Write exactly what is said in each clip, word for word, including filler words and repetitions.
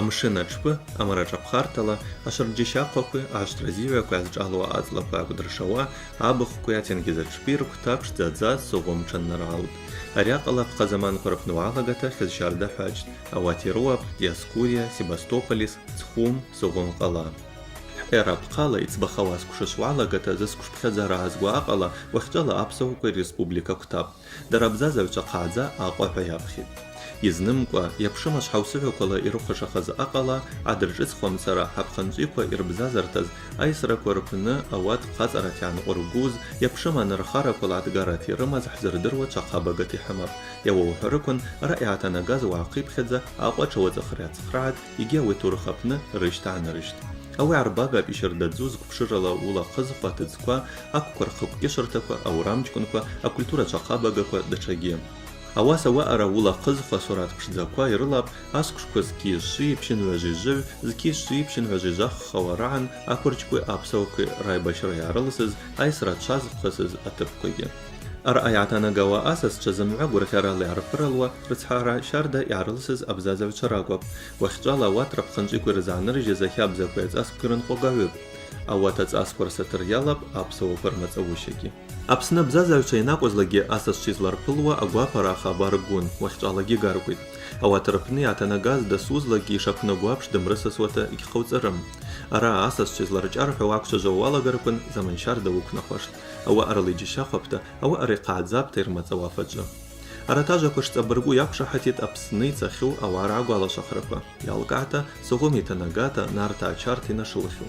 Амшын атшпы амара шӏапхъартала ашвырджьащахъвакви агӏвыстразигӏвакви азшӏалуа ацӏлаква акӏвдыршауа, абыхъвкви атенгьыз атшпи рквта пшдзадза Согъвым тшаннаргӏалтӏ. Ари акъала апхъазаманква рпны уагӏалагата хьыз щарда хӏвачӏтӏ, ауат йрыуапӏ Диоскурия, Себастополис, Цхум, Согъвым къала. Хӏера апхъала йцбахауа сквшыш уагӏалагата, зысквшпхьадзара азгва акъала уахьчӏвала апсуаква республика квтапӏ. Дара абзазагӏвчва хъагӏдза Акъва хӏва йапхьитӏ. Йызнымкӏва, йапшыма швхӏаусыгӏваквала йрыхвашахаз акъала, гӏадыршӏыцхуамцара хӏапхъанчӏвиква йырбзазартаз айсраква рпны ауат хъацӏарата йгӏанкъвыргуз, йапшыма анырхараквала атгарата йрымаз хӏзырдыруа чвахъабагата йхӏымапӏ. Йауаухӏварыквын, араъа йгӏатанагаз уагӏахъипхьадза Акъва тшауацӏахра йацхърагӏатӏ йгьи ауи турых апны рыщта гӏанырщтӏ. Ауи гӏарбагапӏ йщардадзу зквпшырала уыла хъызхуа тыдзква, аквква рхъыкв кӏьышвыртаква, аурамчкӏвынква, акультура чвахъабагаква, датшагьи. Ауаса араъа уыла хъызхуа сурат пшдзаква йрылапӏ асквшква зкьи шви пщынгӏважви жвыгӏв, зкьи шви пщынгӏважви жвахъ хауа рагӏан аквырчкви апсуакви райбащра йгӏарыласыз, айсра тшазхъвасыз атыпквагьи. Араъа йгӏатанагауа асасчва зымгӏва гвыргъьарала йгӏарпыралуа рыцхӏара щарда йгӏарыласыз абзазагӏвчва ракӏвапӏ. Уахьчӏвала ауат рапхъанчӏвиква йрызгӏаныржьыз ахабзакви ацӏасквакви рынкъвагагӏвыпӏ. Ауат ацӏасква рсатыр йалапӏ апсуаква рмацӏауыщагьи. Апсны абзазагӏвчва йанакъвазлакӏгьи асасчва йызларпылуа агвапара ахабар гун, уахьчӏвалагьи йгаркӏвитӏ. Ауат рпны йгӏатанагаз дасузлакӏгьи йшаквнагу апш дымрысасуата йгьхъауцӏарым. Араъа асасчва йызларчӏархӏвауа аквчважвауа уалагарквын заман щарда уыквнахуаштӏ. Ауаъа рла йджьащахъвапӏта, ауаъа рла йхъагӏдзапӏта йырмацӏауа афачӏвы. Арат ажваква шцӏабыргу йаквшахӏатитӏ Апсны йцахьу ауагӏа ргвалашвахраква. Йалкӏгӏата, Согъвым йтанагата, Нарта ачарта йнашылхьу.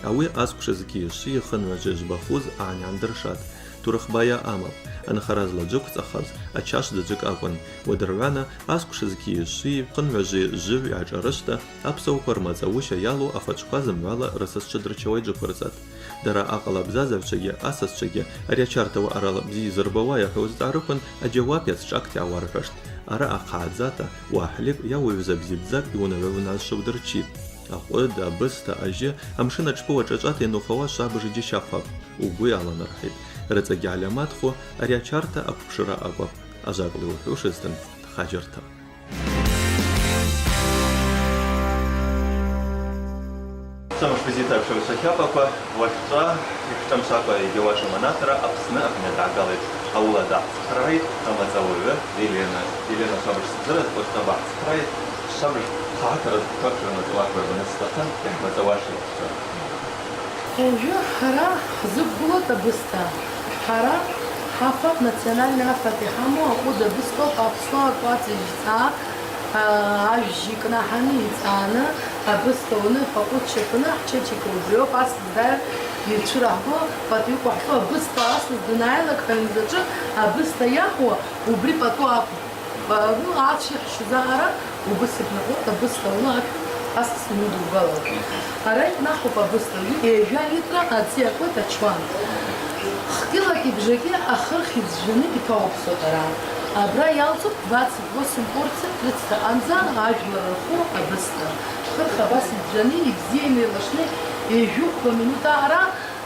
Ауи асквша зкьи шви хъынважи жвба фуз агӏан йгӏандыршатӏ. Турых байа амапӏ. Анхара зладжвыквцӏахаз ачашв заджвыкӏ акӏвын. Уадыргӏвана асквша зкьи шви хъынважи жвыгӏв йгӏашӏарышвта, апсуаква рмацӏауыща йалу афачӏвква зымгӏвала рысасчва дырчауа йджвыквырцӏатӏ. Дара акъала абзазагӏвчвагьи асасчвагьи ари ачарта ауаъарала бзи йзырбауа йахӏвуз дъарыквын, аджьауап йацшӏакта йгӏауархӏваштӏ. Араъа хъагӏдзата, уагӏахъльыкӏ йа уыгӏвза бзидздзакӏ йунагӏва-унагӏва швыбдырчитӏ. Акъвыд, абыста, ажьы, амшын атшпы уачӏвачӏвата йанухауа швабыж йджьащахъвапӏ, угвы йаланархӏитӏ. Рыцӏагьи гӏальаматху ари ачарта аквпшра акӏвапӏ. Ажвакӏла йухӏвушызтын, тхаджьыртапӏ. Швабыж бзита, швабыж швахьапаква, уахьчӏва йхчамшваква йгьауа шваманатра Апсны акъвнагала ауыла дгӏацхърагӏитӏ амацӏауыгӏвы Елена. Елена, швабыж сбзазара, уахьчӏва бгӏацхърагӏитӏ, швабыж хъагӏата рызкъква швырмацӏауа аквыргъьуна стахъын, йхӏмацӏауа швахча. Уыжвы хӏара хӏзыквгылуа абыста. Хӏара хӏафат, национальный афат йхӏаму акъвыд абыстапӏ, апсуа кӏвацӏ йжьцӏа, а, ажв йкӏнахӏаны йцӏаны, абыста уны хӏакъвыд щапӏына, хӏчачикӏа убриоп, асас дайа йцвыргӏагу, пӏатӏу йкӏвахьту абыста асас данайлакӏ, хӏайын заджвы абыста йахвуа, убри пӏатӏу акӏвпӏ. Пӏатӏу ачви хӏшузагӏара, убыс йпнакъват абыста ула ашву асас йнудыргвалалпӏ. Ара йкӏнахпӏ абыста, йажва литра аци акӏват ачуан. Хкилакӏи бжакӏи ахырхь йдзжваны йтауапӏ сотара. Абра йалцӏупӏ двадцать восемь порций, тридцать анза ажвлара рху абыста. Хырхь абас йдзжваны, йбзийа йнайлашны, йажвыхъба минут аъара,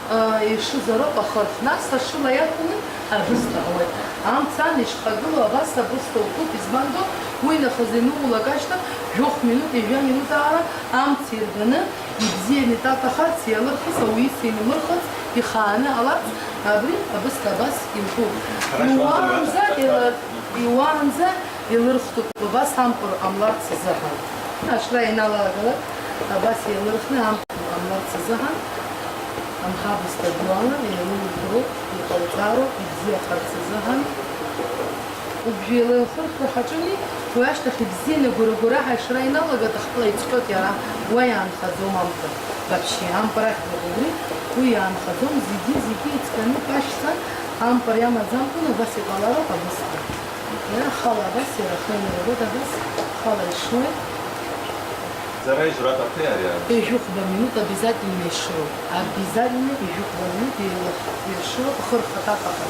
а, йшызароу ахырхь. Нас ашвыла йаквны абыста ауаъа. Амца йшхъагылу абас абыста укӏвыпӏ, йызбангьи уынахьызи йанаулакӏ ашта, жвохъ минут, йажва минут аъара амца йырганы, йбзийа йнайтӏатӏахырц, йалырхыз, ауи йыса йналырхыз, йхъагӏаны алырц, абри абыста абас йылху. Йуанза йла-, йуанза йалырхтӏу абас ампӏыр къамларц азыгьан. Ашра йаналагала абас йалырхны ампӏыр къамларц азыгьан, амгьабызта дуала йалырхтӏу, йкъалцӏару, йбзийахарц азыгьан. Убжьу йалырхырхуа хӏачӏвыни, уи ашта йбзийа йнагвара-гвара ашра йаналагата хъала йцӏкъьотӏ йара, уа йгӏанхадзум ампӏыр. Вообще, ампӏыр ахьгьи убри, уи йгӏанхадзум, зигьи-зигьи йцӏганы пащца, ампӏыр йамадзамкӏван абас йкъалару абыста. Йара хала абас йара хвенара гвада абас хала йшуа. Зара йжвра атахъи ари? Йажвыхъба минут обязательно йшуа. Обязательно йажвыхъба минут йшуа, хырхь атахъахъа.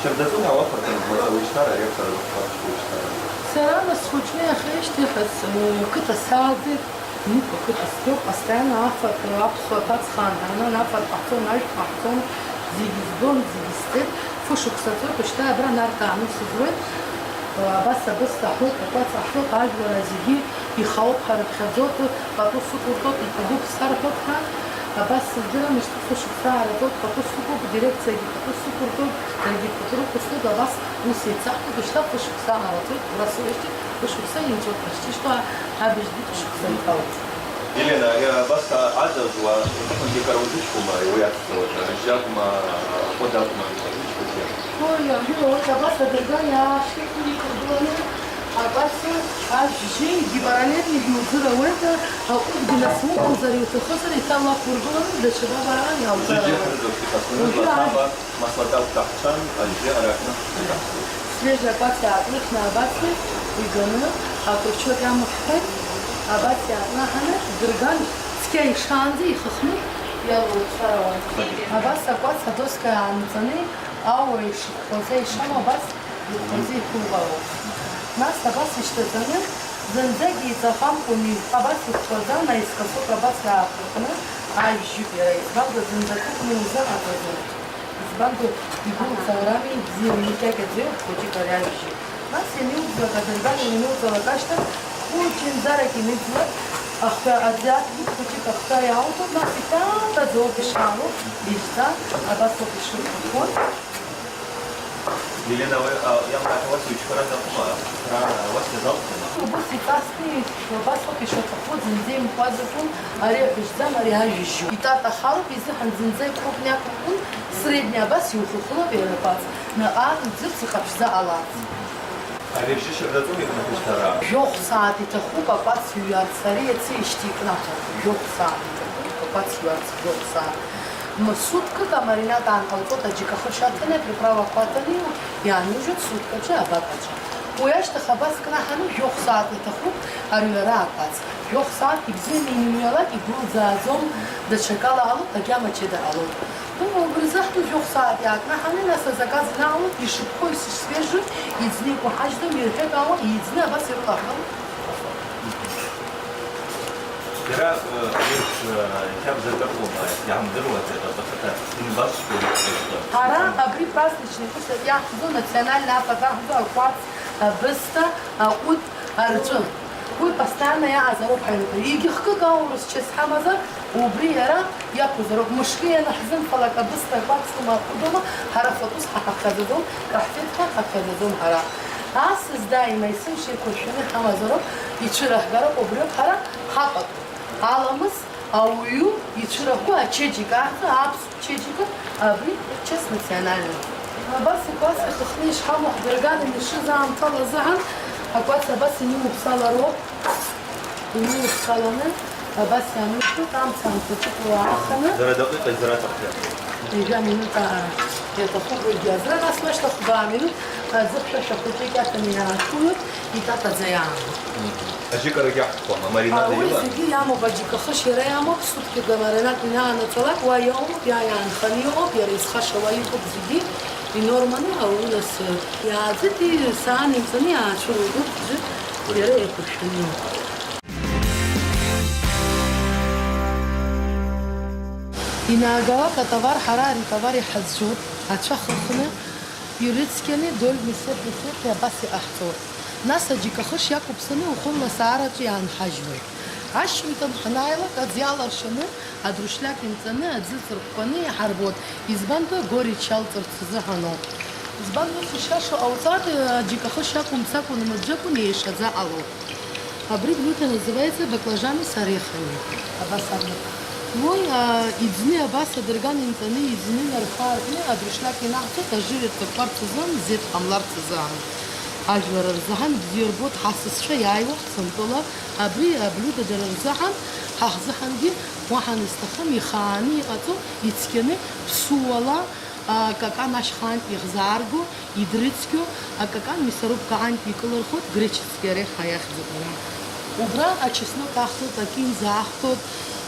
Щардазуна ауахъыркван змацӏауыщтара, рехъара рухъватчкӏуыщтара? Сара насхвачӏвы йахьа йшти хӏац, э, кыта сагъди, ну, кыта сгвы, постоянно афат, апсуа тацхан, анан афат къахцун, ажв къахцун, зигьи збун, зигьи стет, фу шықвса цӏуйкӏвышта абра Нарта анусызует, э, абас абыста хӏвы, къакъвац ахӏвы, къажвлара зигьи, Йхаупа рыпхьадзутӏ, пӏатӏу сыквыртӏутӏ, йквадупӏ сархӏвуп хӏва, абас сыздырам, йщтӏыху шықвса гӏарацӏутӏ, пӏатӏу сыквыпӏ, дирекциягьи пӏатӏу сыквыртӏутӏ, даргьи пӏатӏу рыквсутӏ, абас уыс йцахтӏ, йщтӏыху шықвса гӏарацӏутӏ, абас уыщтӏи, шыквса йынчӏватӏ, ащтӏи йщтӏа, абыжьгьи шыквса йхаупӏ. Елена, абаста гӏадзазуа, йхъугьи караудзычкъвума, йуи йаццауата, жьакӏвма, къвыдакӏвма, йхъугьи. Ой, амур, ой, абаста дырган йащтахъу йквыргыланы, абаста ажвжьи, йгьи параллельно йгьи удзыра уайта, акъвыдгьи насмукъвузар йутахъызар, йта лакъвыргыланы, датша бабара йалцӏара. Жьи хӏырдзу, йхъахъвны, угьи ласаба. Масла тӏакӏв тахчан, ажьы аракъны. Свежий аквац йгӏакӏнихын абаци йганы, акъвырчокь амхӏвхӏван, абаци йгӏакӏнахӏаны, дырган цкьа йшанза йхыхны йалцӏарауан. Абас аквац адоска йгӏаныцӏани, ауа йшыквхуз йшану абас йхъузи йхъугъауу. Нас абас йщтацӏаны, зынзагьи йцахамкӏва, абас йхъуазан, наискосок абас йгӏахъырхъны, ажвжьупӏ йара, йызбагьу зынзакӏыкӏни узагӏазвазын. Избанкӏва йгвы лцалрами, бзи йкьакьадзу, хвыджьыкӏ ари ажвжьи. Нас йамиудзлакӏ, адырган йамиудзалакӏ ащтахь, хвы чвынзаракӏ йамиудзлакӏ, ахъа адзатӏ, хвыджьыкӏ ахъа йауту, нас йтата дзауапӏ йшаъу, йыждза, абас ауапӏ йшырхъу. Елена, уай, а, йамгӏата уаса йучпара закъума? Ран, а, уаса закъума? Убыс йцасни, абас ауапӏ йшырхъу, зынза йымкъвазаквун, ари агьыждзам, ари ажвжьу. Йтата халапӏ йзыхӏван зынза йкъвыпӏни акӏвымкӏвун, средний абас йухухлапӏ йара аквац. Накъан йдзырц йхъапщза алац. Ари жьы щарда цӏуми йкӏныхӏуштара? Жвохъ сагӏат йтахъупӏ аквац йуйарц, ари йаци йщти йкӏнахъа. Жвохъ сагӏат йтахъупӏ аквац йуйарц, жвохъ сагӏат. М, суткакӏ амаринад гӏанкъалцӏута аджьыкахыш атани, приправаква атани, йанужьуд суткачӏвы, абакъачӏвы. Уи ащтахь абас кӏнахӏаны жвохъ сагӏат йтахъупӏ аргӏвара аквац. Жвохъ сагӏат йбзита йнуйалакь йгвылдзазум, датша кӏала алут, агьама чеда алут. Убри рзыхӏду жвохъ сагӏат йгӏакӏнахӏаны, нас азаказ йнагӏвут, йшыквху йсвежу, йдзны йкӏву хӏажьдум, йырхӏвакӏ ауа, йдзны абас йрылахӏгалу. Йара, э, йырх, э, йтагвзар закӏума, йгьамдыруата, йгъатахъыта, йнбаччу. Хӏара абри праздничный кӏвыцӏа йагьзу, национальный апа йагьзу, аквац, абыста, акъвыд, арчӏвы. Уи постоянно йаъаз ауапӏ хӏайрыкву. Йгьи хкыгъа урысча схӏамазар, убри йара йаквызароуп. Мышкӏы йанхӏзымфалакь, абыста, аквацума, акъвыдума, хӏара фатӏус хӏахъахъазазун, къахьзет хӏахъахъазазун хӏара. Асыс даима йсымшваква шваны хӏамазароуп, йчвырахгароуп, убриупӏ хӏара хӏакъвату. Аламыс ауи йчвырахгу ачеджик агъзу, апсу чеджик, абри честь национальный. Абас аквац йхыхны йшхӏаму хӏдырган йшызамтала зыгӏан, аквац абас йныму бсалароуп. Йныму бсаланы, абас йамушту, тамца хъвыджыкӏла ахъаны. Зара дакъикъа, зара тахъя. Йгьа минута йатахъу, йгьа зра, нас машта хъвба минут, а, зыхъвшва хъвыджыкӏ атани йгӏатуйут, йтата дзайан. Аджьыкарагьи гьахъвыцуама, маринад ауи йыла? Зегьы йаму, аджьыкахыш йара йаму, суткакӏ амаринад йнанацалакь, уа йаъу, йа йгӏанхан йаъу, йара йызхъашауа йаъу зегьы, йнорманы, ауи нас йадзитӏ, йсагӏан йымцӏаны йгӏачвыругу, йара йаквыршваны. Йнагалакь атовар, хӏара ари атовар йхӏызжьуд, ачва хыхны, йрыцкьани, дольный сет, сет абас йъахӏцӏуд. Нас аджьыкахыш йаквыпсуни ухвынла сагӏарачӏвы йгӏанхӏажьуан. Ащымтын хӏнайлакь адз йаларшвуни, адрушлакь йымцӏуни, адзы цӏырквквани йхӏарбуд, йызбангьи горечь алцӏырц азыгӏану. Йызбангьи йшашу ауцӏуата, аджьыкахыш акӏвымцакӏва нмыджвакӏва йайшадза алу. Абри блюдо называется баклажаны с орехами. Абас абна. Уый, а, йдзни абас адырган йымцӏуни, йдзни нархаркъни, адрушлакь йнагӏвцуд, ажжы йацӏакварцазын, зет хъамларцазын. Ажвлара рзыгӏан бзи йырбуд, хӏасасчва йайуа хӏцымтӏула, абри аблюдо дара рзыгӏан, хӏахъзыгӏангьи уагӏан йстахъым, йхааны йкъацӏу, йцкьаны, псуала, а, кӏакӏан ащхъанкӏ йгъзаргу, йдрыцкьу, акӏакӏан мясорубкагӏанкӏ йкӏылырхуд, греческий орех йахьзу йара. Убра ачеснок ахътуд, акинза ахътуд,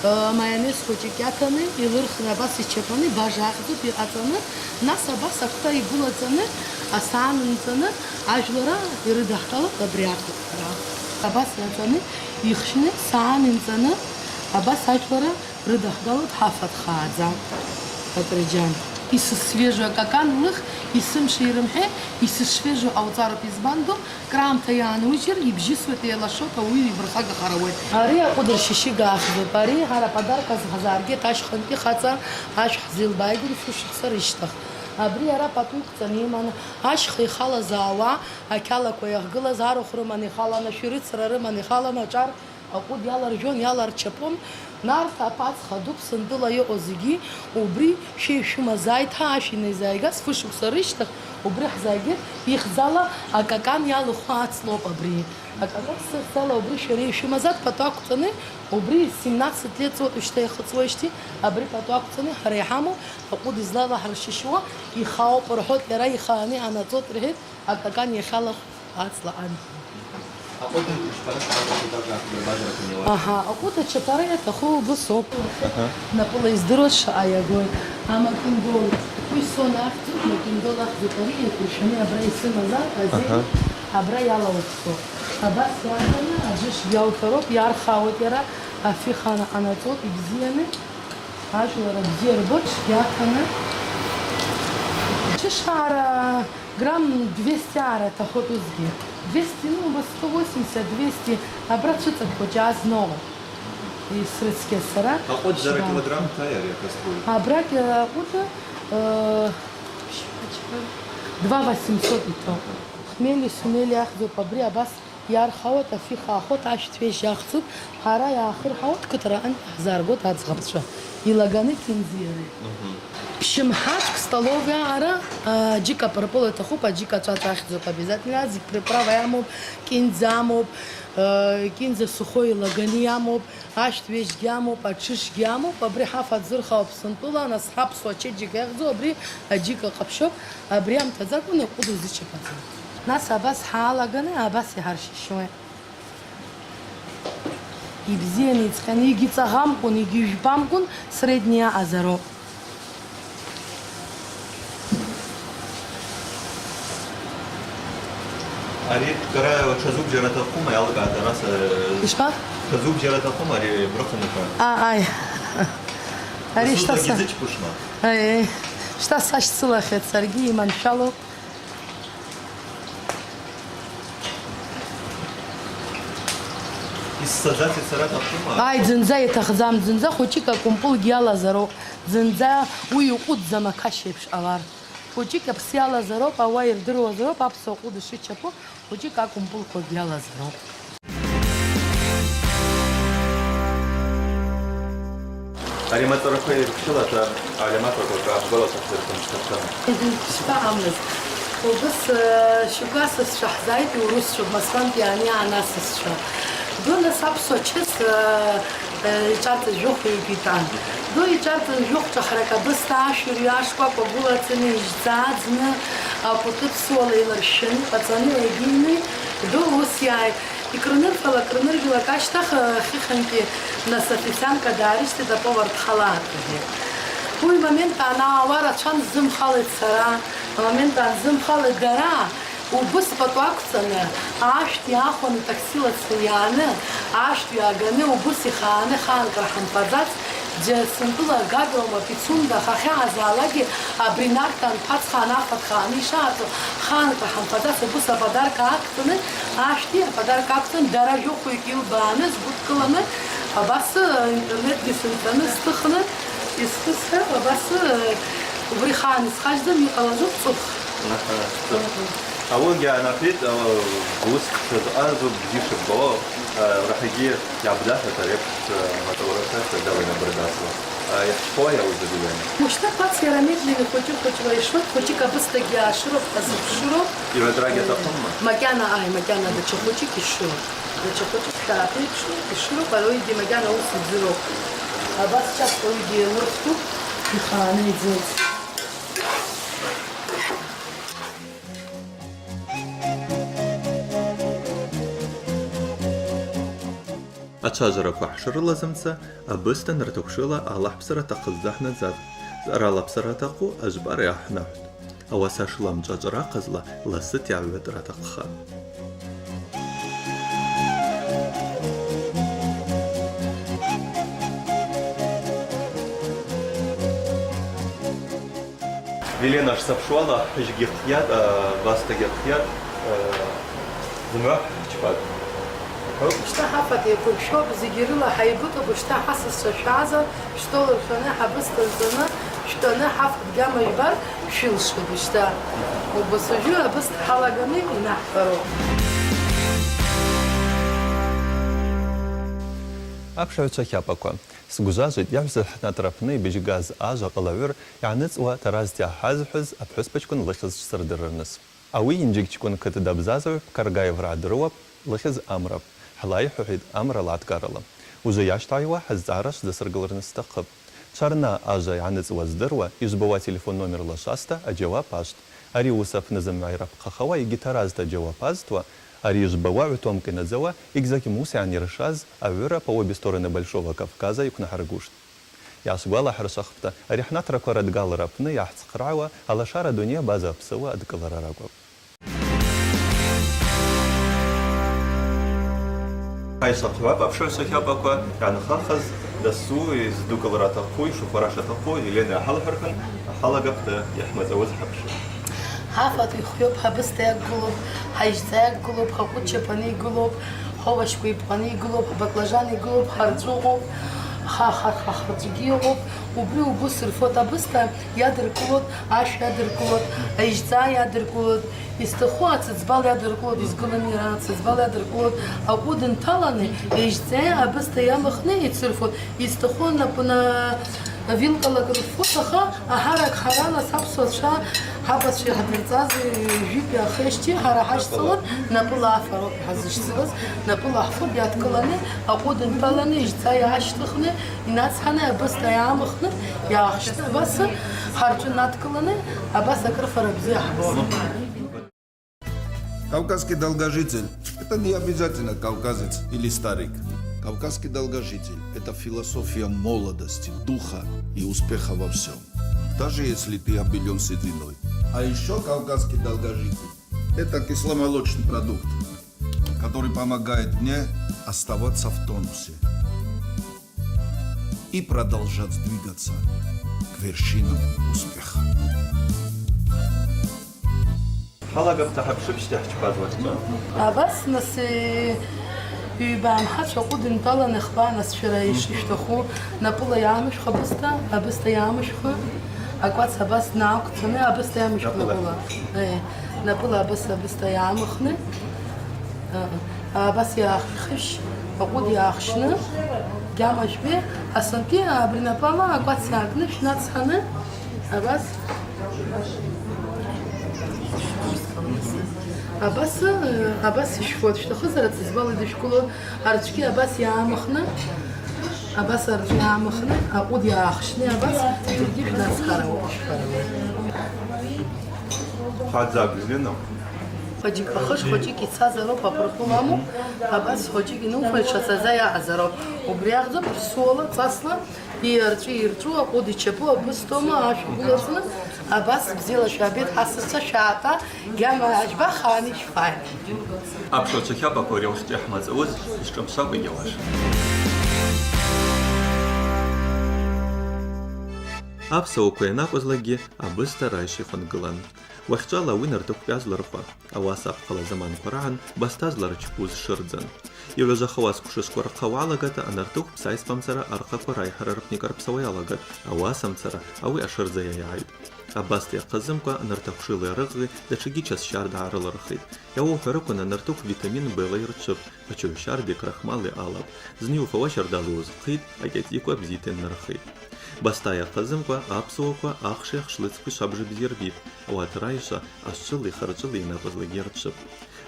а, майонез хвычӏвы кӏьатаны, йалырхын абас йчапаны, бажа ахътуд, йъацӏаны, нас абас аквта йгвылацӏаны, асагӏан йымцӏуни, ажвлара йрыдахгалуд, абри ахътуд йара. Абас йъацӏаны, йхщны, сагӏан йымцӏуни, абас ажвлара рыдахгалуд, хӏа фатхъадза, Бакърыджьан. Йсысвежу акакан лых, йсымши йрымхӏи, йсысвежу ауцӏароуп, йызбан ду, кӏрамта йаанужьыр, йбжьысуата йалашота, ауи йбырхагахар ауи. Ари акъвыд рщыщыга ахьзуп, ари хӏара подарка зхъазаргьи тащхъынтӏи хъацӏа ашв хӏзилбайгун фу шықвса рыщтахь. Абри ара патӏу йквцӏан йыман, ащхъа йхала зауа, акьалаква йахгылаз арахв рыман йхалан, ашвирыцра рыман йхалан, ашӏар акъвыд йаларжьуан, йаларчапун. Нарт апацха ду Псынтӏыла йаъу зыгьи убри швей швымазайта, ашв йнайзайгаз фу шықвса рыщтахь убри хӏзайгитӏ, йыхьзала акакан йалиху ацлоп абри. Акакан сыхьзала убри шварей швымазат патӏу аквцӏани, убри семнадцать лет цӏуата щта йахъыцӏуайщти, абри патӏу аквцӏани хӏара йхӏаму, акъвыд йызлалахӏ рщыщуа йхаупӏ рхӏватӏ, йара йхъагӏани анацӏотӏ рхӏвитӏ, акакан йахьалахв. Ацла ан. Акъвыд ачпара схъазла худага базараква йауа. Аха, акъвыд ачпара йатахъу убыс ауп. Аха. Напӏыла йыздыруа шаъа йагой. Ама кӏиндол. Уи сон ахьзу, ма кӏиндол ахьзу, къари йакӏвшани абра йсымазар, ази, аха, абра йалаухсо. Абас йагъана, аджы швгьаутароуп, йархауат йара, афихана анацӏот йбзианы. Ажвлара бзи рбот, йатана. Чышара грамм двести ара атахъу узгьи. Двести, ну, вот сто восемьдесят, двести, абра цӏыцӏаква джаз ногъу. И срыцкьа сара. Акъвыд дара килограмм тай ари акастрюль? Абра, э, акъвыд, э, два восемьсот ито. Хмели, сунели ахьзуп абри абас. Йархауат, афиха ахват, ащ твежь йахцӏуп, хӏара йгӏахъырхӏауат, кытра аъан йгӏазаргуат адзгъапчва. Йлаганы кинзи йари. Мгм. Пщымхӏачкӏ столовая ара, а, аджыкӏ апӏырпӏыл атахъупӏ, аджыкӏ ачӏвачӏву ахьзуп обязательно, зыгь приправа йамуп, киндза амуп, э, киндза сухой йлаганы йамуп, ащ твежьгьи амуп, атшышгьи амуп, абри хӏаф адзырхауа Псынтӏыла, нас хӏапсуа чеджьыгӏ йагъзу, абри аджыкӏ акъапщуп, абри амтадзакӏвын акъвыд узичпадзу. Нас абас хӏалаганы, абас йгӏарщ. Щуе. Йбзиан йцӏхъан, йгьи цӏагъамкӏван, йгьи жвпамкӏван, средний аъазаро. Ари дара тшазубжьара атахъума, йалкӏгӏата араса? Ишпа? Тшазубжьара атахъума ари брыхъвынква? А, ай. Ари щта са-, ай, ай. Щта сащцылахьеит, саргьи йманшәалоуп. Йссадзата йцара атахъума? Ай, дзындза йатахъдзам, дзындза хвыджыкӏ акъвымпӏыл гьалазароуп, дзындза уи йкъвыддза макаш еипш алар. Хвыджыкӏ апсы йалазароуп, ауи йырдыруазароуп, апсуа къвыд йшичапу, хвыджыкӏ акъвымпӏылква гьалазароуп. Ари амацӏараква йырпшылата, алиматра квака гвала квахтыр кванчкатана. Шпагӏамыз. Убыс, э, щугасызшва хӏзайти урусчва, Москванти ани анасызшва. Бына сапсо чес, э, э, йчӏарцӏа жвохв йгитан. Ду йчӏарцӏа жвохв чӏахракӏ абыста ашвир йашква квагулацыни йждзадзны, акъвты псуала йыларщщаны, пацани йгьийни, ду уыс йай. Йкрынырфала, крыныргьлак ащтахь, хихынкӏи, нас официанткӏа дгӏарищтитӏ, аповар дхалатӏ, рхӏвитӏ. Уи моментан ауи рацәан ззымхалитӏ сара, моментан ззымхалитӏ дара, убыс патӏу аквцӏаны, ашвт йахваны таксила цайаны, ашвт йаганы, убыс йхъагӏаны, ханкӏра хӏымпадзац, Джьа Сынтӏыла Гаграума Пицунда хахьагӏазалагьи абри нартан пацха анафатха анишаъацӏу ханкӏра хӏымпадзац, убыс аподарка аквцӏуны, ашвти аподарка аквцӏуны, дара жвохв йылбаны, сгвыдкыланы, абасы интернетгьи сынцӏраны стыхны, йсхысхьа, абасы убри ханс хаждам йкъалазу цӏух. Аха, цӏух. Ауыгьи анахьитӏ, ауи уыс швазъазу бзи швббалу, а, рахӏагьи йабдахата репшт, а, мацӏалрата швадала йнабырдасла. А, йахчпауа йауи забигани? Мушта пац йара медленно хвыджы-хвыджла йшуа, хвыджыкӏ абыстагьи ашвыроуп, хъазы пшуроуп. Йгӏвадрагьи атахъунма? Макьана, ай, макьана дача хвыджыкӏ йшуроуп. Дача хвыджыкӏ хӏа апи йшуроуп, йшуроуп, ауигьи макьана уыс йдзуроуп. Абас час ауигьи йалырхту, йхъагӏаны йдзу. Ачважвараква хӏшрылазымца, абыстан ртахвшвыла алахӏбзара атахъыз дгӏанадзатӏ, зъарала бзара атахъу ажвпӏара йгӏахӏнахӏвтӏ. Ауаса шла мчӏачӏра ахъазла ласыта йгӏватӏра атахъхатӏ. Елена, шсапшуала, хӏыжьгьи хъйатӏ, а, Баста гьахъйатӏ, а, зымгӏва хӏчпатӏ. Щта хӏафатӏ йаквырщуапӏ, зегьи рыла хӏайбутӏапӏ, щта хӏасасчва шваза, щтӏал рфаны, хӏабыст нцӏраны, щтӏаны, хӏафатӏ гьама йбар, швылшгӏитӏ, щта. Убасужьы абыст хӏалаганы йнахӏваро. Апшыгӏвчва хапӏаква. Сгвжважвитӏ йагӏвза хӏнатӏ рапны йбыжьгаз ажва къалагӏвыр йгӏаныцӏуа таразта йгӏахӏазхӏвыз апхӏвыспачкӏвын лыхьыз швсырдырырныс. Ауи Инджикчкӏвын кыт дабзазгӏвпӏ, Каргаевргӏа дырууапӏ, лыхьыз амрапӏ. Хӏлай хӏвхӏвитӏ амрала дкӏарала. Ужвы йащтагӏайуа хӏаздзара швдасыргылырныс стахъыпӏ. Тшарна ажва йгӏаныцӏуа здыруа, йыжвбауа телефон номерла шваста аджьауап ашвт. Ари уыс апны зымгӏва йрапхъахауа йгьи таразта джьауап азтуа, ари йыжвбауа гӏвтомкӏ йнадзауа йгьзакь мус йгӏанйыршаз агӏвыра «По обе стороны Большого Кавказа» йыквнахӏыргуштӏ. Йгӏасгвалахӏыршвахпӏта, ари хӏнатраква радгалра апны йгӏахӏцхърагӏвуа алашара дуней абаза апсыуа адкӏылара ракӏвапӏ. Хӏайшвахъвапӏ апшыгӏвчва хапӏаква йгӏанхахыз, дасу йыздукӏылра атахъу, йшухвара шатахъу Елена йгӏахӏалхӏвырквын, хӏалагапӏта йхӏмацӏауыз хӏапш. Хӏафатӏ йхйуапӏ, хӏабыста йаквгылупӏ, хӏайжьцӏа йаквгылупӏ, хакъвыд чапаны йгылупӏ, хъовашква йпхъаны йгылупӏ, баклажан йгылупӏ, харцӏу йгъупӏ, ха-, ха-, ха-, харцӏугьи йгъупӏ, убри угвы сырфуа абыста йадыркӏылуа, ашв йадыркӏылуа, айжьцӏа йадыркӏылуа, йстахъу ацӏыцӏбал йадыркӏылуа, йызгылан йара ацӏыцӏбал йадыркӏылуа, акъву дынталаны, айжьцӏа абыста йамхны йцырфуа, йстахъу напӏ-, на-, вилкала кӏрырфуа, аха Агьаракь хӏарала сапсуа шва хӏабачва йгӏадырцӏаз, э, жвипӏ йахъа йащти, хӏара хӏащцӏалын, напӏыла афара йгӏазыщцӏуаз, напӏыла хӏфуд йадкӏыланы, акъву дынталаны, йжьцӏа йгӏащтӏыхны, йнацхӏаны, абыста йгӏамхны, йгӏахщтӏ, абас харчӏвы надкӏыланы, абас акӏрыфара бзи гьбун. Кавказский долгожитель — это не обязательно кавказец или старик. Кавказский долгожитель — это философия молодости, духа и успеха во всём, даже если ты обделён сединой. А ещё кавказский долгожитель — это кисломолочный продукт, который помогает мне оставаться в тонусе и продолжать двигаться к вершинам успеха. Хӏалагапӏта хӏапшыпшти хӏчпазлакта. Абас нас, э, йбамхачва къудын пала нахбана сфера иш-, ишвтаху, напӏыла йамышвху абыста, абыста йамышвху, аквац абас наквцаны, абыста йамышвху напӏыла. Напӏыла. Э, напӏыла абас, абыста йамыхны. Э, Абас йаххыщ, акъуд йахщны, гьама жвпӏи, асанкӏи абри напӏала аквац йагъны швнацхӏаны, абас. Абас, э, абас йшфуа, дшвтахъызара цӏызбала дышвкӏулу, арчӏвгьи абас йамыхны, абас арчӏвгьи йамыхны, акъуд йахщны, абас, дургьи швнацхӏара, швфара. Хъвадза бзина. Хваджьыкӏ ахыш, хваджьыкӏ йцаз ароуп, апырхъу ламу, абас хваджьыкӏ йнуфайчва цаза йаъаз ароуп. Убри йагъзу псуала, цасла, йарчӏви йырчӏву, акъуд йчапу, абыстому, ашв гвлацӏну, абас бзила швабет, хӏасасчва шватӏа, гьама ажьба хани швфай. Апшыгӏвчва хапӏаква рилхкӏьа хӏмацӏауыз йшшӏымсакъу йгьалаш. Апсуаква йанакъвызлакӏгьи абыста райща йхвынгылан. Уахьчӏвала ауи нартыхв йазлырхуа, ауаса апхъала заманква рагӏан Баста зларчпуз шырдзан. Йгӏважвахауа сквшышвква рхъа уагӏалагата анартыхв псайспамцара архъаква райхӏара рпны йкӏарпсауа йалагатӏ, ауасамцара ауи ашырдза йайгӏайтӏ. Абаста йахъазымкӏва анартыхв шыла йарыгъгъи датшагьи чаз щарда гӏарылырхитӏ. Йауахвхӏварыквын анартыхв витамин Б-ла йырчвыпӏ, ачвагӏв щарди крахмали алапӏ. Зны йуфауа щардала уызхъхъитӏ, акӏьатӏиква бзита йанырхитӏ. Баста йахъазымкӏва апсуаква ахши ахшлыцкви швабыж бзи рбитӏ, ауат райща ашвчвали харчӏвыли йанакъвызлакӏгьи йырчвыпӏ.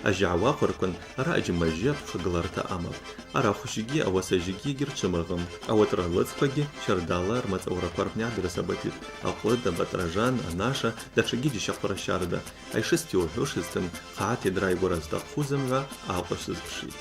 Ажьа гӏауахвырквын араъа аджьмажьи апхъагыларта амапӏ. Арахв жьгьи, ауаса жьгьи гьырчвымагъым. Ауат рлыцквагьи щардала рмацӏаураква рпны йгӏадырсабапитӏ: акъвыда, батӏражан, анаша, датшагьи джьащахъвара щарда. Айшысти ухӏвушызтын, хъагӏата йадрайгвара зтахъу зымгӏва акъваш зызпшитӏ.